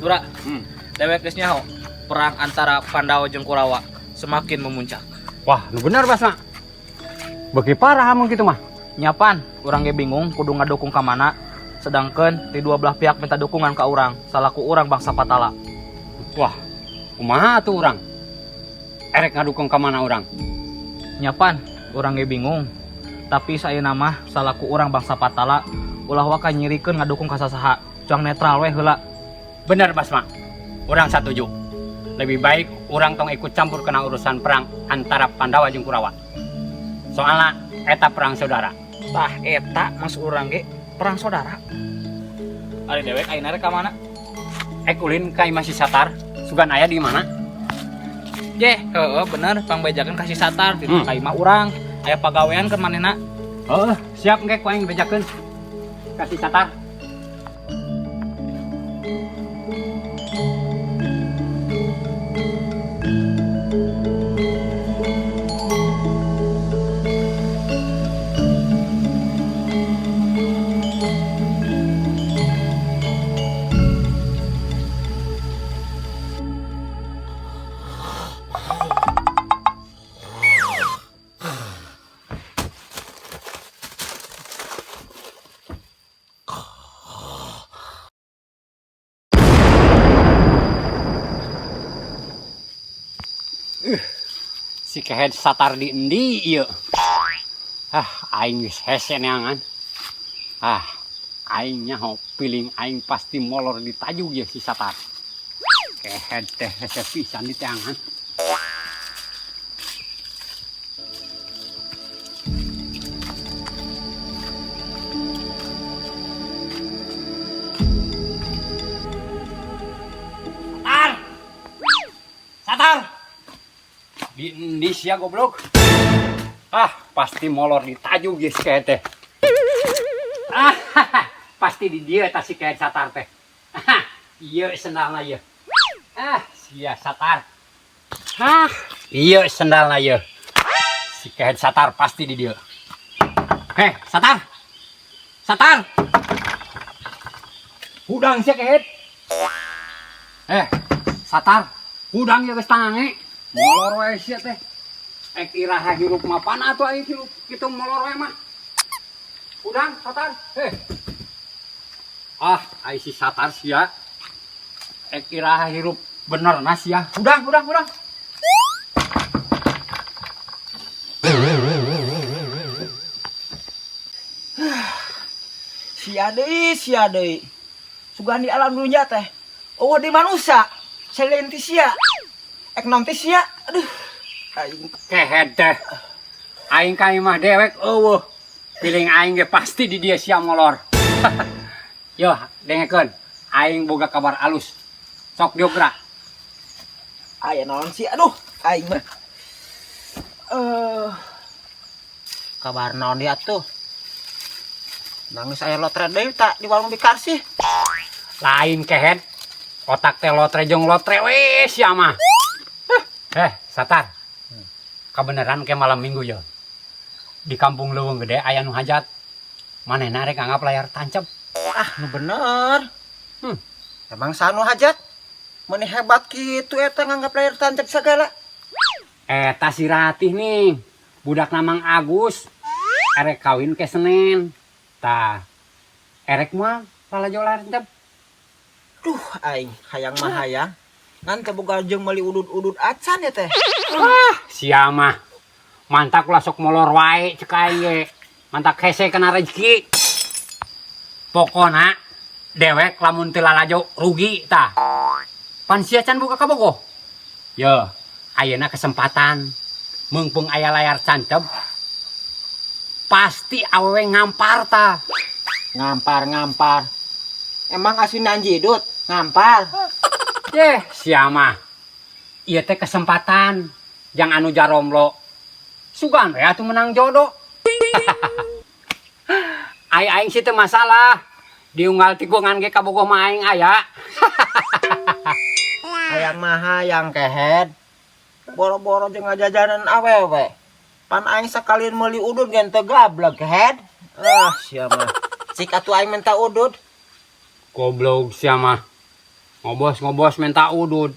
Sura, dewek geus nyaho perang antara Pandawa jeung Kurawa semakin memuncak. Wah, nu bener Basma. Beuki parah mun kitu mah. Nya pan, urang ge bingung kudu ngadukung ka mana. Sedangkan di dua belah pihak minta dukungan ka urang, salaku urang bangsa Patala. Wah, kumaha tuh urang? Erek ngadukung ka mana urang? Nya pan, urang ge bingung. Tapi saeuna mah salaku urang bangsa Patala ulah waka nyirikeun ngadukung ka sasaha. Cuang netral we heula. Bener Basma, urang satuju. Lebih baik urang tong ikut campur kena urusan perang antara Pandawa jeung Kurawa. Soalna eta perang saudara. Tah eta maksud urang ge perang saudara. Ari dewek ayeuna rek ka mana? Ek ulin ka imah si Satar, sugan aya di mana? Jeh, heeh bener pangbejakeun ka si Satar di ka imah urang. Aya pagawean keur manehna. Heeh, siap engke ku aing bejakeun ka si Satar. Si kehed Satar di endi ieu? Ah, aing geus hese neangan. Ah, aing nyaho piling aing pasti molor di tajug ye si Satar. Kehed teh hese pisan di teangan. Satar! Satar! Di endi sia goblok? Ah, pasti molor di tajug ye si kehed teh. Ah, pasti di dieu eta si kehed Satar teh. Ah, ieu sendalna ieu. Ah, sia Satar. Hah, ieu sendalna ieu. Si kehed Satar pasti di dieu. Heh, Satar. Satar. Hudang sia kehed. Satar. Hudang ieu geus tangange. Molor wae sia teh. Ek iraha hirup mapan atuh aing hirup kitu molor wae mah. Hudang Satar. Heh. Ah, ai si Satar sia. Ek iraha hirup bener na sia. Hudang, hudang, hudang. Sia deui, sia deui. Sugan di alam dunia teh. Eueuh di manusia. Selain ti sia. Ek naon teh sia? Aduh. Aing kehed teh. Aing ka imah dewek eueuh. Piling aing ge pasti di dieu sia molor. Yo, dengekeun. Aing boga kabar alus. Sok diogra. Aya naon sih? Aduh, aing mah. Kabar naon dia tuh? Nangis aya lotre deui tak di warung Bikar sih. Lain kehed. Otak teh lotre jeung lotre we sia mah. Satar. Kabeneran ke malam minggu yo. Di kampung Leuweung Gede aya nu hajat. Manehna rek nganggap layar tancap. Ah, nu bener. Emang saha nu hajat? Meuni hebat kitu eta nganggap layar tancap sagala. Eta si Ratih nih. Budak Mang Agus. Erek kawin ke Senen. Tah. Erek moal lalajo layar tancap. Duh, aing hayang mah hayang. Ngan teh boga jeung meuli udud-udud acan ya teh. Ah, sia mah. Mantak ulah sok molor wae cek aing ge. Mantak hese kana rezeki. Pokona dewek lamun teu lalajo rugi tah. Pan sia can buka kabogoh. Yo, ayeuna kesempatan meungpeung aya layar cancep. Pasti awewe ngampar tah. Ngampar-ngampar. Emang asli anjidut ngampar. Yeh, sia mah. Ieu teh kesempatan. Jang anu jaromlo. Sugan we atuh menang jodoh. Ai aing sih teu masalah. Diunggal tikungan ge kabogoh mah aing aya. Hayang mah hayang kehed. Boro-boro jeung ngajajanan awewe. Pan aing sakalian meuli udud ge teu gableg kehed. Ah, sia mah. Cik atuh aing minta udud. Goblok sia mah. Ngobos-ngobos minta udud.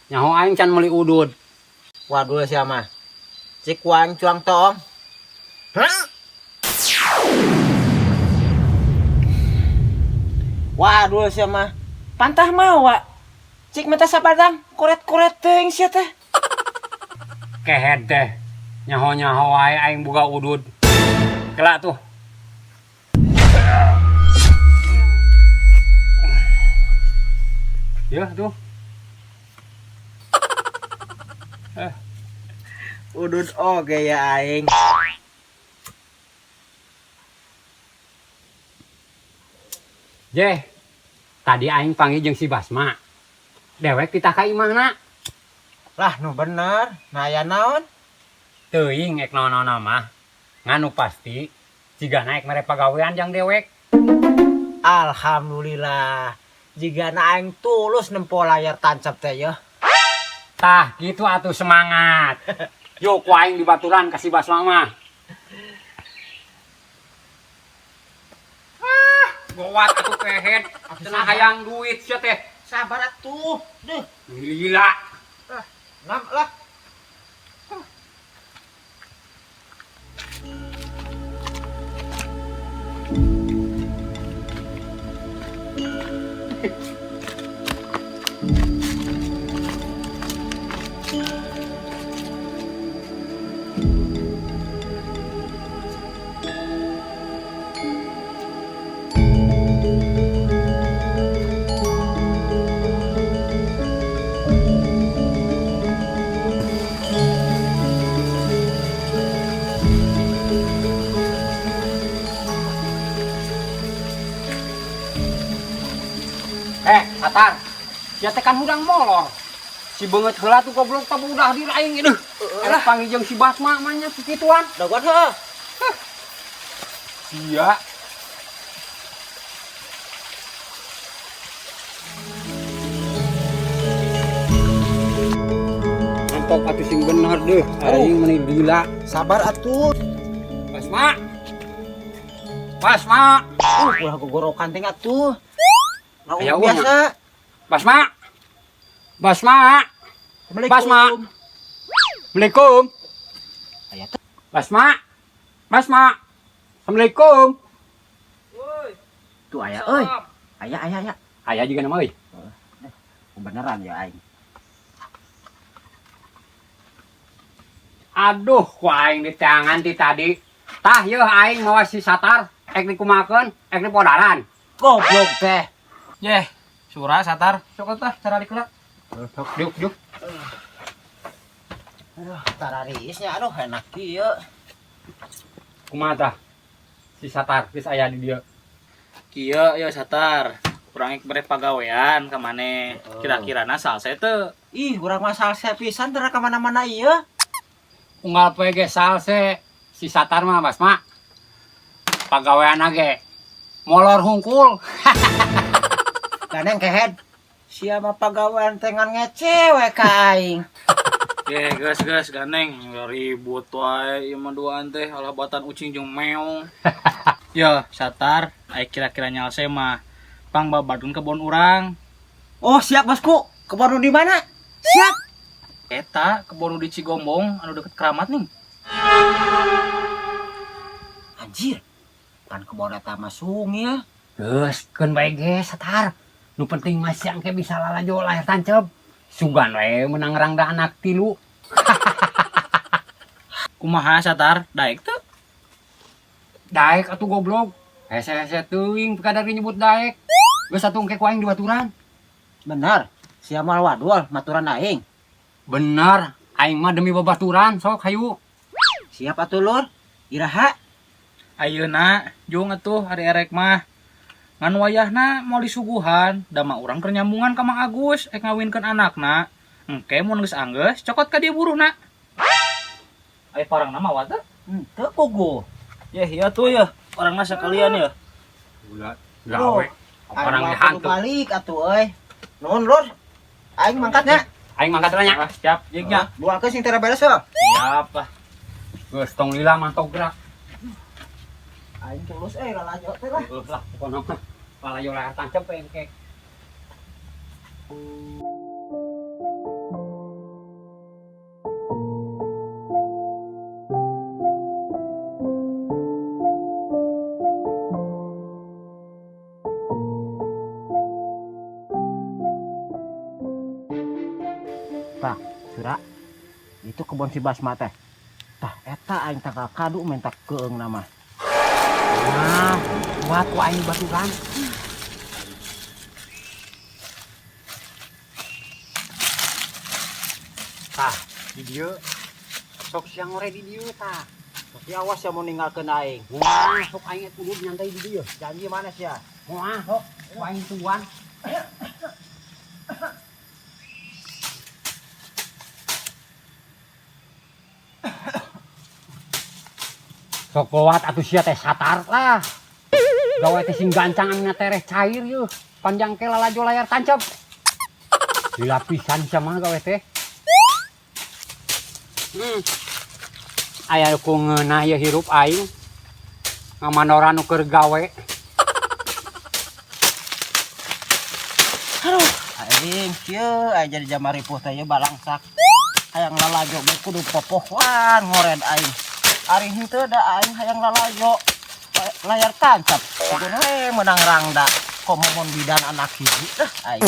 Nyaho aing can meuli udud. Waduh sia mah. Cik ku aing cuang toong. Hah? Waduh sia mah. Pantah mawa. Cik minta sabadang koret-koret teuing sia teh. Kehed teh. Nyaho-nyaho wae aing boga udud. Kela tuh. Ya tuh. Udud oge ya aing. Jeh, tadi aing panggil jeung si Basma. Dewek titah ka imahna. Lah nu bener, nah aya naon? Teuing ek naon-naon mah. Nganu pasti jigana ek mere pagawean jang dewek. Alhamdulillah. Jigana aing tulus nempo layar tancap teh ya. Tah, gitu atuh semangat. Yo ku aing dibaturan ka si Basma mah. Ah, gowat atuh kehed. Cenah hayang duit sia teh. Sabar atuh. Duh. Gila. Ah, nam lah. Atar, sia teh kan hudang molor. Si beungeut heula tuh goblok teh udah hadir aing ieu. Lah panggil jeung si Basma mah nya kikituan. Dagoan heuh. Sia. Mantap atuh sing bener deh. Aing meni gila. Sabar atuh. Basma. Basma. Ulah gogorokan teh atuh. Aya biasa. Basma. Basma. Basma. Assalamualaikum. Aya teh. Basma. Basma. Assalamualaikum. Woi. Tuh aya euy. Aya aya aya. Aya juga nama euy. Beneran ya aing. Aduh, ku aing di tangan ti tadi. Tah yeuh aing mawa si Satar, ek dikumakeun, ek dipodaran. Goblok teh. Yeh, surah Satar. Sok tah cara dikeula. Sok diuk diuk. Aduh, tararisnya aduh enak kieu. Kumaha tah? Si Satar geus aya di dieu. Kieu ya Satar. Urang ek bere pagawean ka maneh. Kira-kirana salse teu. Ih, urang mah salse pisan teu ka mana-mana ieu. Unggal poe ge salse si Satar mah Basma. Pagaweanna ge molor hungkul. Ganeng kehed. Sia mah pagawean teh ngan ngece we ka aing. Ye, geus geus ganeng ribut wae ieu mah duaan teh alah batan ucing jeung meong. Yo, Satar, ai kira-kira nyalse mah pang babadun kebon urang. Oh, siap bosku. Kebon di mana? Siap. Eta kebon di Cigombong anu deket keramat nih. Anjir. Pan kebon eta mah sungil. Geus, keun bae ge Satar. Nu penting mah siang ke bisa lalajo layar tancep. Sugan we menang rangda anak tilu. Kumaha Satar? Daek teu? Daek atuh goblok. Hese-hese teuing kadar nyebut daek. Geus atuh engke ku aing dibaturan. Bener. Sia moal wadul maturan aing. Bener, aing mah demi babaturan sok hayu. Siap atuh lur. Iraha. Ayeuna jung atuh ari erek mah. Ngan wayahna moal disuguhan, da mah urang keur nyambungan ka Mang Agus ek ngawinkeun anakna. Engke mun geus anggeus cokot ka dieu buruhna. Aya parang nama wa teh? Teu puguh. Yeh, ya tuh ya. Orangna sekalian ya. Gula gawe. Orang Aing mah hantu. kudu balik atuh euy. Nuhun lur. Aing mangkatnya. Aing mangkat lah nya. Ah, siap, jignya. Buangkeun sing tera beres heuh. Siap lah. Geus tong lila mah gerak. Aing tulus euy lalajo teh lah. Geus lah pokona mah. Lalajo layar tancap engke. Tah, Sura. Itu kebon si Basma teh. Tah, eta aing tangkal kadu minta keung nama. Wah, kuat ku aing baturan. Tah, di dieu. Sok siang ngore di dieu tah. Tapi awas ya mau ninggalkeun aing. Wah, sok aing kudu nyantai di dieu. Janji mana sia? Wah, sok ku aing tuan. Sok kuat atuh sia teh satar lah. Gawe teh sing gancang amina tereh cair yeuh. Panjang ke lalajo layar tancap. Dilapisan sia mah gawe teh. Aya ku ngeunah ieu hirup aing. Ngamanoran nu keur gawe. Aduh, aing kieu aya jadi jamari ripuh teh ieu balangsak. Hayang lalajo bae kudu popohoan ngored aing. Ari henteu da aing hayang lalajo layar tancap. Kudu we meunang rangda. Komo mun bidan anak hiji dah aing.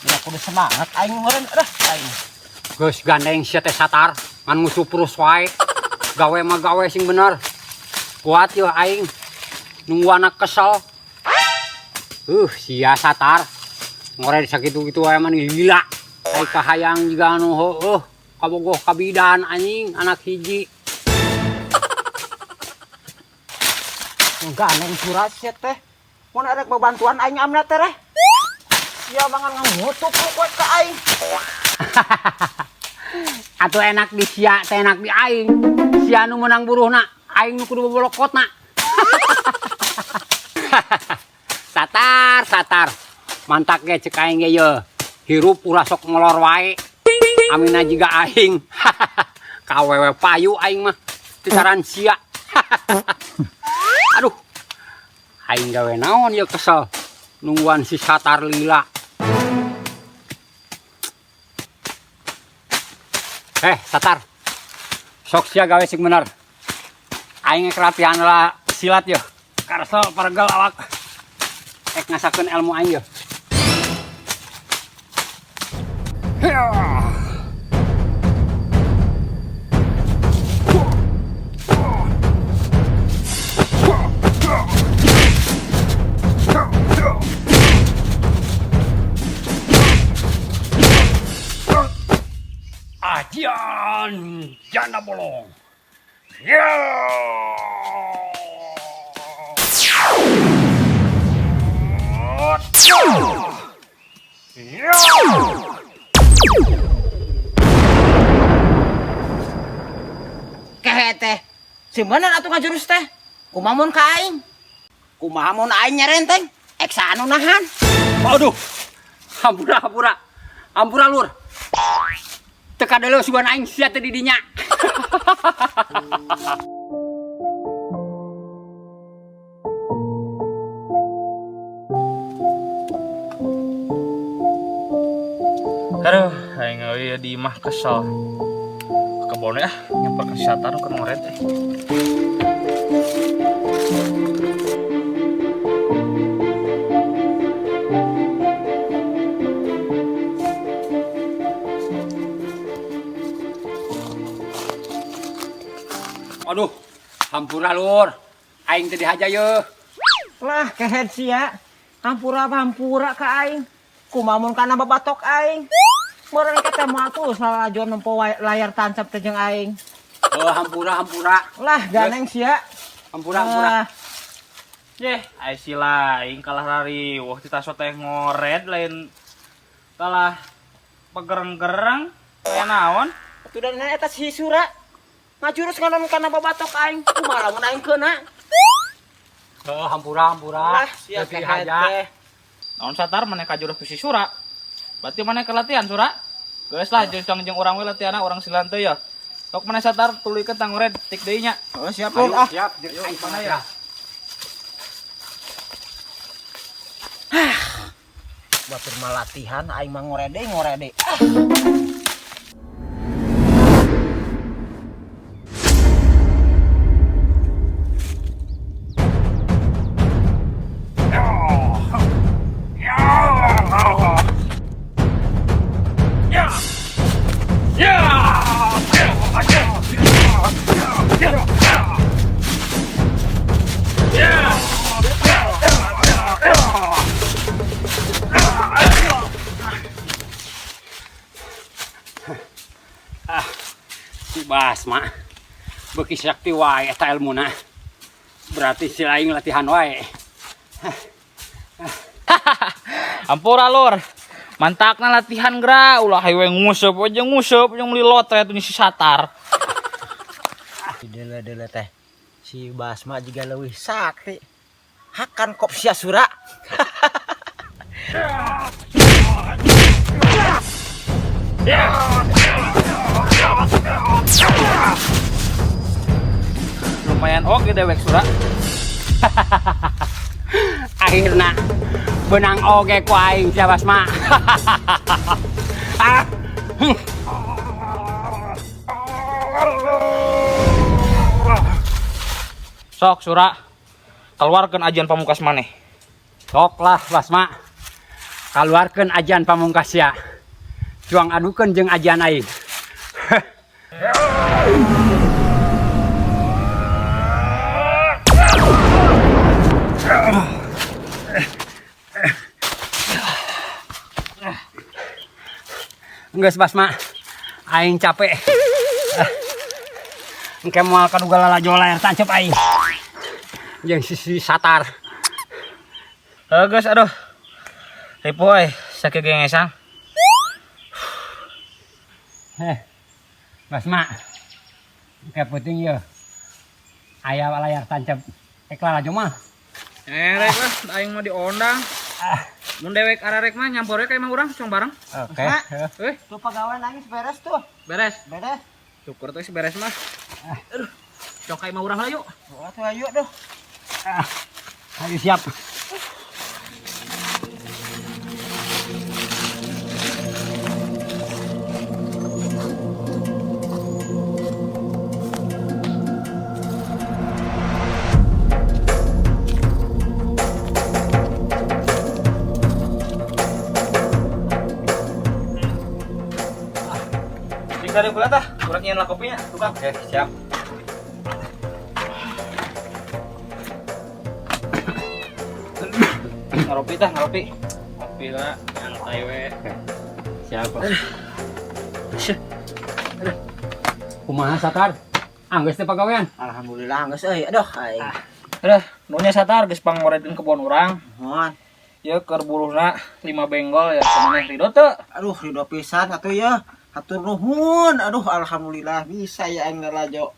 Dina kudu semangat aing ngored dah aing. Geus gandeng sia teh satar, ngan ngusuprus wae. Gawe mah gawe sing bener. Kuat yeuh aing. Nunggu anak kesel. Sia satar. Ngored sakitu-kitu wae mah lila. Ai kahayang jiga anu heueuh, kabogoh kabidan anjing anak hiji. Gandeng surat sia teh. Mun arek babantuan aing amna teh reh. Sia mangan ngutup kuat ka aing. Atuh enak di sia teh enak di aing. Sia nu meunang buruhna, aing nu kudu bobolokotna. Satar, satar. Mantak ge cek aing ge ye. Hirup ulah sok molor wae. Amina jiga aing. Ka awewe payu aing mah. Titaran sia. Aduh. Aing gawe naon ye kesel. Nungguan si Satar lila. Satar. Sok sia gawe sing bener. Aing rek latihan lah silat yeuh. Karesel paregel awak. Ek ngasakeun ilmu aing yeuh. Ajian janda bolong. Ya. Ya. Kehe teh. Simeunan atuh ngajurus teh. Kumaha mun ka aing? Kumaha mun aing nyerenteng? Ek anu nahan. Aduh. Hampura, hampura. Hampura lur. Teka deuleu sugan aing sia teh di dinya. Aduh, aing euy di imah kesel. Ke kebon ya, nyamper ke Satar keur ngoret teh. Aduh, hampura lur. Aing teh dihaja yeuh. Lah kehed sia. Hampura hampura ka aing. Kumaha mun kana babatok aing. Meureun ka teh moal tuh lalajo nempo layar tancap teh jeung aing. Oh, hampura hampura. Lah ganeng sia. Hampura hampura. Ah. Yeh, ai si lain kalah lari. Wah, kita teh ngored lain kalah pegereng-gereng. Kayak naon? Atuh dan eta si Sura. Ngajurus nganon kana babatok aing. Kumaha lamun aing keuna? Heuh, hampura hampura. Lah, sia Leutik kehed haja. teh. Naon Satar maneh kajurus ku si Sura? Berarti maneh kelatihan Sura? Geus lah jeung jeung urang we latihanna urang silan teh ya. Tok maneh Satar tuluykeun tangored tik deui nya. Oh, siap Ayo, Lur ah. siap. Jeung aing mana ya? Batur mah latihan aing mah ngorede ngorede. Ah. Si Basma beuki sakti wae eta elmuna. Berarti si aing latihan wae. Ampura lur. Mantakna latihan geura ulah hayu we nguseup aja nguseup jeung meuli lotre atuh si Satar. Dele-dele teh. Si Basma juga leuwih sakti. Hakan kop sia Sura. Lumayan oke dewek Sura. Akhirna benang oge ku aing sia Basma. Ah. Sok Sura. Keluarkeun ajian pamungkas maneh. Sok lah Basma. Kaluarkeun ajian pamungkas sia. Cuang adukeun jeung ajian aing. Geus Basma, aing capek. Engke moal kaduga lalajo layar tancep aing. Jeung si Satar. Heuh geus aduh. Ripuh euy, sakieu gengesan. Basma. Engke peuting ieu. Aya layar tancep ek lalajo mah. Rek lah, aing mah diondang. Mun dewek ararek mah nyampur we ka imah urang cong bareng. Oke. Euy, Tuh pagawean nangis beres tuh. beres. Beres. Syukur teh beres mah. Aduh. Cong ka imah urang lah yuk. Oh, tuh ayo duh. Ayo siap. Cik dari kula tah, urang nyian lah kopinya, tukang. Oke, siap. Ngaropi tah, ngaropi. Kopi lah, nyantai we. Siap. Kumaha Satar? Anggeus teh pagawean? Alhamdulillah geus euy. Aduh aing. Aduh, nunya Satar geus pangoredkeun kebon urang. Mohon. Ieu keur buruhna 5 benggol ya, samaneh ridho teu? Aduh ridho pisan atuh ya. Hatur nuhun. Aduh alhamdulillah bisa ya aing lalajo.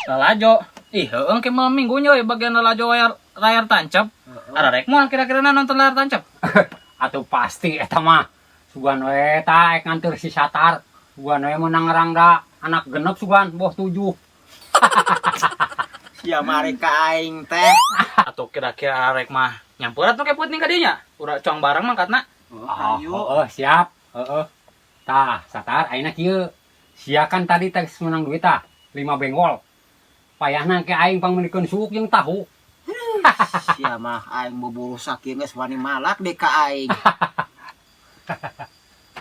Lalajo. Ih, heueuh ke malam minggunya we bagian lalajo layar tancap. Ararek moal kira-kira nonton layar tancap. Atuh pasti eta mah. Sugan we ta ek nganteur si Satar. Sugan we meunang rangda anak genep sugan boh 7. Sia mari ka aing teh. Atuh kira-kira ararek mah nyampur atuh ke peuting ka dieu nya. Urang cong bareng mangkatna. Oh, Ayo. heeh, siap. Heeh. Tah, Satar ayeuna kieu. Sia kan tadi teh menang duit tah, 5 benggol. Payahna ke aing pangmeulikeun suuk jeung tahu. Sia mah aing buburu sakieu geus wani malak deui ka aing.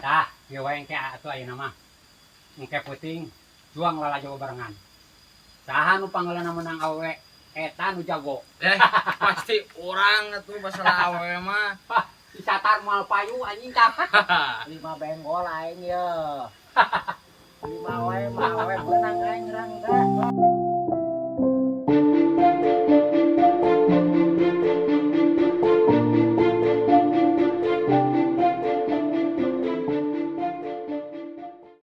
Tah, ieu wae engke atuh ayeuna mah. Engke peuting juang lalajo barengan. Saha nu panggeulana menang awewe eta nu jago. Pasti urang atuh masalah awewe mah. Si Satar moal payu anjing tah. 5 benggol aing ye. 5 wae mah awewe beunang aing rangda.